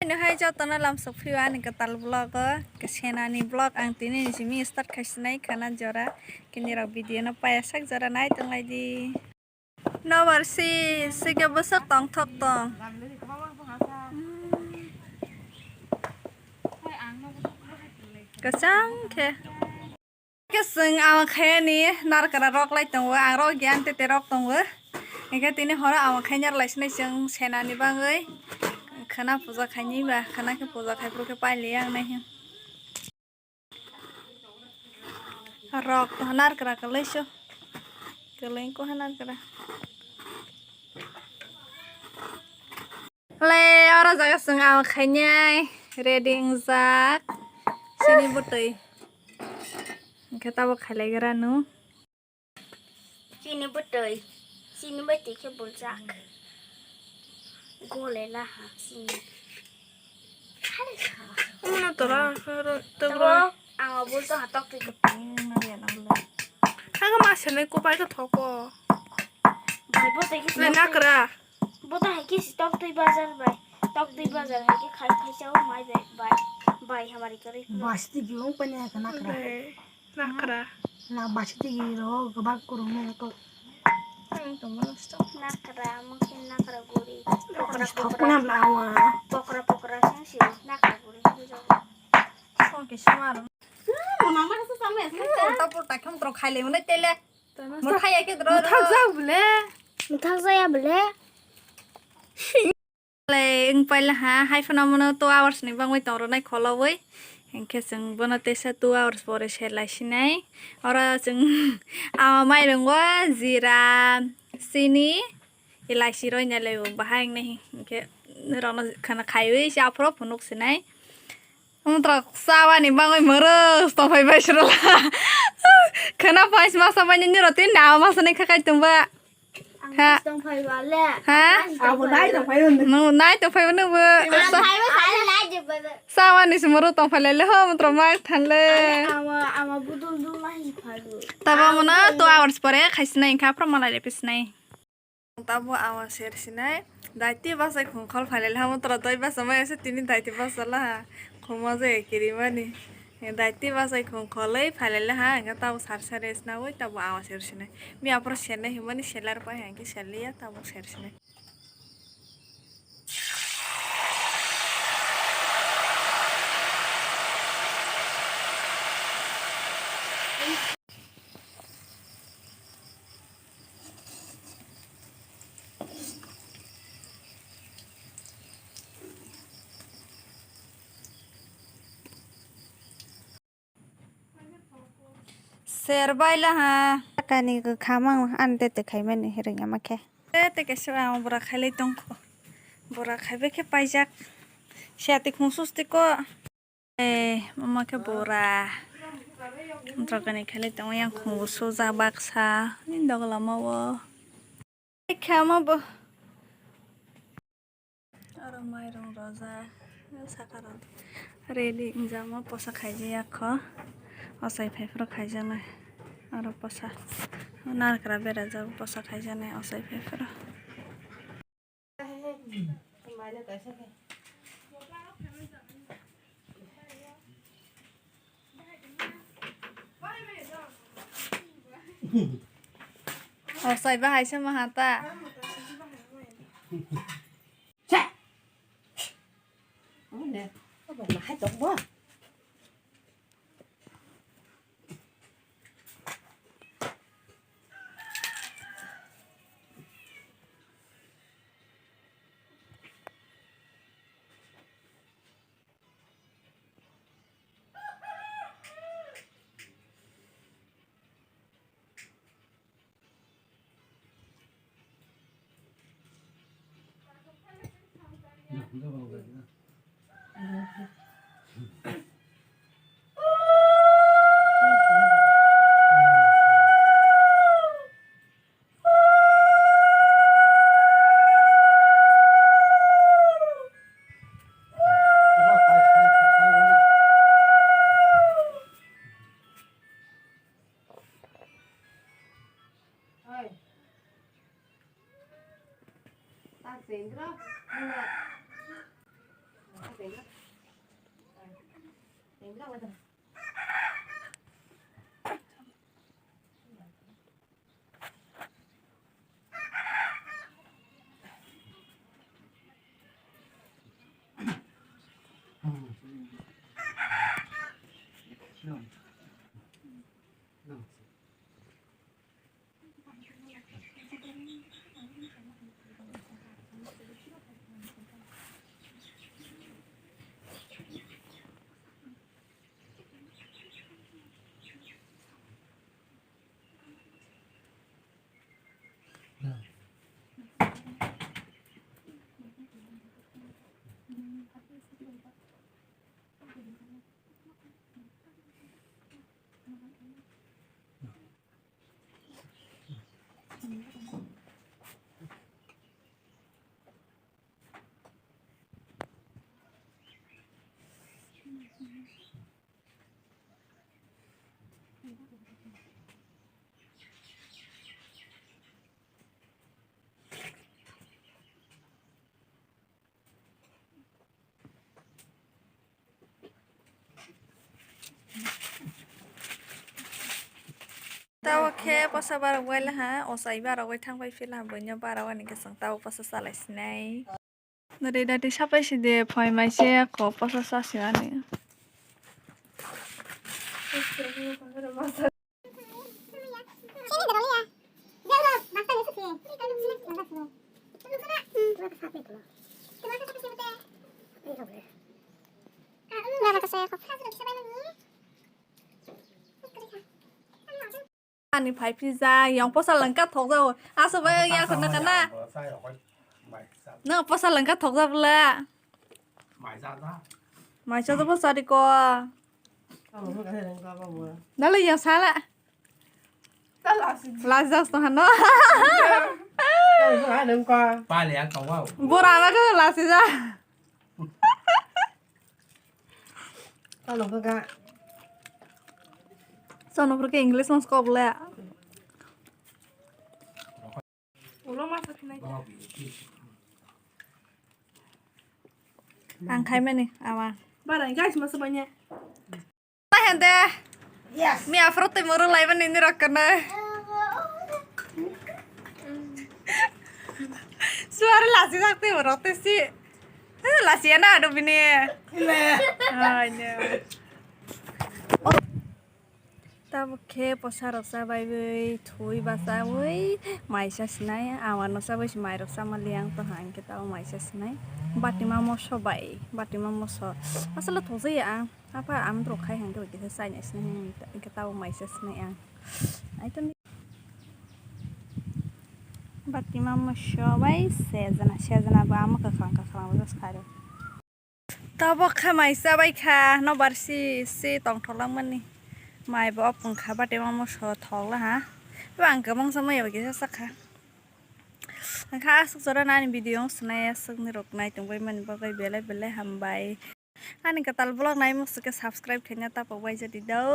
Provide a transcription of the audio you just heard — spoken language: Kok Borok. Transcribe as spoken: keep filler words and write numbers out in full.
Nini hai jotono lamsok phio ani kwtal vlog o, Senani vlog ang tini ni simi start khaisinai khana jora, kini rok video no paya sak jora nai tonglai di. Nobar si, si khe bwswk tongthok tong. Kwchang khe. Khe chwng ama khaiyani narkra rok lai tongo, ang rok gyan tete rok tongo. Hingkhe tini horo ama khaina lai sinai chwng Senani bagwi khwna puja khainai ba, khwna khe puja khai phuru khe pailiya ang nai hwn. Rok narkra kwlai so, kwlai ko narkra. Le, oro jaga chwng ama khainai ready wngjak. Chini bwtwi. Hingkhe tabuk khailaigra nw. Chini bwtwi. Chini bwtwi khe buljak. Gole laha chini. Mano tora, tora, tora. Tabo, ang bulto hatok twi. Haga ma senai kopai ka thoko. Bai bwtwi khe. Le nakra. Bo to hai khe si tok twi bazar bai. Tok twi bazar hai khe khai khai chao mai bai, bai, bai hamari kwrwi. Basti biwng pani hai khe nakra. Bai, nakra. Na basti gi ro gabak kurung mo to. Ang to mo sto. Nakra, mo khe nakra guri. Pokra, pokra. Thok na la wa. Pokra, pokra sang si nakra guri. Song ke sumar. Hmm, mama rasa sama ya. Hmm, ta por ta kham tro khai le mo tele. Mo khai ya ke dro. Mo thak ja bole. Mo thak ja ya bole. Le wng paila ha, hai phano mono two hours ni bagwi tong rwnai kholowi. Hinkhe chwng bono teisa two hours pore se lai sinai. Oro chwng ama mairungo jira, chini, elachi roi nai lai bo bahai wngnai. Hinkhe norokno khana khaiwi se aphuru phunuk sinai. Wngtrok chawani bagwi mwrwk tongphai bai srwla. Khwna phai masa mani nirok tini nama masa nai khakai tongba. Ha? Tongphai ba le. Ha? Abo nai tongphai. Nwng nai tongphai nwng bo. Chawani se mwrwk tongphai lai le ho wngtrok ma than le. Ama, ama budul dul nai phai. Tabo mona two hours pore khaisnai kha from malai le pisnai. Tabo ama ser sinai, daiti bachai khungkhol phailai hamo tora doi basa mai ase tini daiti basa laha khuma je kirimani. Daiti bachai khungkholoi phailai laha, hingke tabo sar sar resnaui tabo ama ser sinai. Mi apor senai himani selar pai hingke seliya tabo ser sinai. Ser bai laha. Kani kwkha mang ani tete khaimani hiring ama khe. Tete kaisa ang bura khailai tongkho. Bura khaibai khe paijak. Siya tikhung susti ko. Eh, mama khe bura. Drokani khailai tongo yang khungo suja baksa. Ni dogla ma o. Khe ama bo. Aro mairung rojak, saka rok ready wngjakma posa khaijak ya kho, ochai phaiphuru khaijaknai, aro posa narikra berajak posa khaijaknai ochai phaiphuru. Ochai bahai se maha ta. Tabo khe posa barok bai laha, ochai barok bai thang pai phi laha, buino barok ani khe chwng tabo posa chalai sinai. Nari dati sapai si de, phai mai se kho posa sa si ani. Ani phai phi ja, yang posa langka thok ja. Asa ba ya khna kana. No posa langka thok ja bla. Mai cha ja posa ri ko. Dale yang sala. Last jas to hano. Pale ya kawau. Bora na ka last ja. Sono pura ke English mas kop le. Ulo masa khnai. Ang khai mani ama. Barang guys masa banyak. Hende. Yes. Mi afro te moro lai mani ni rok kana. Suara lasi sak te moro te si. Eh, lasi ana ado bini. Ile. Ai ne. Tabuk khe posa rok cha bai bai thwi bacha wi mai cha sinai, ama no cha bai se mai rok cha ma liya wng tong kha, hwnkhe tabuk mai cha sinai. Batima moso bai, batima moso aswk thok jaya ang, apha ang borok khai hwnkhe bai kisa chai nai sinai, hwnkhe tabuk mai cha sinai ang. Batima moso bai sejana, sejana bo ama kwkhwrang kwkhwrang bo khairok. Tabuk khe mai cha bai kha, nobar si si tongthok langmani. Mai bo opung kha, batima moso thok la ha. Bo ang kwbangsa mai bai kisa cha kha. Ang kha aswk jora nani video wng sinai, aswk ni rok nai tong bai mani bagwi belai belai hambai. Ani kwtal vlog nai mung sike subscribe khaina tapak bai jadi do.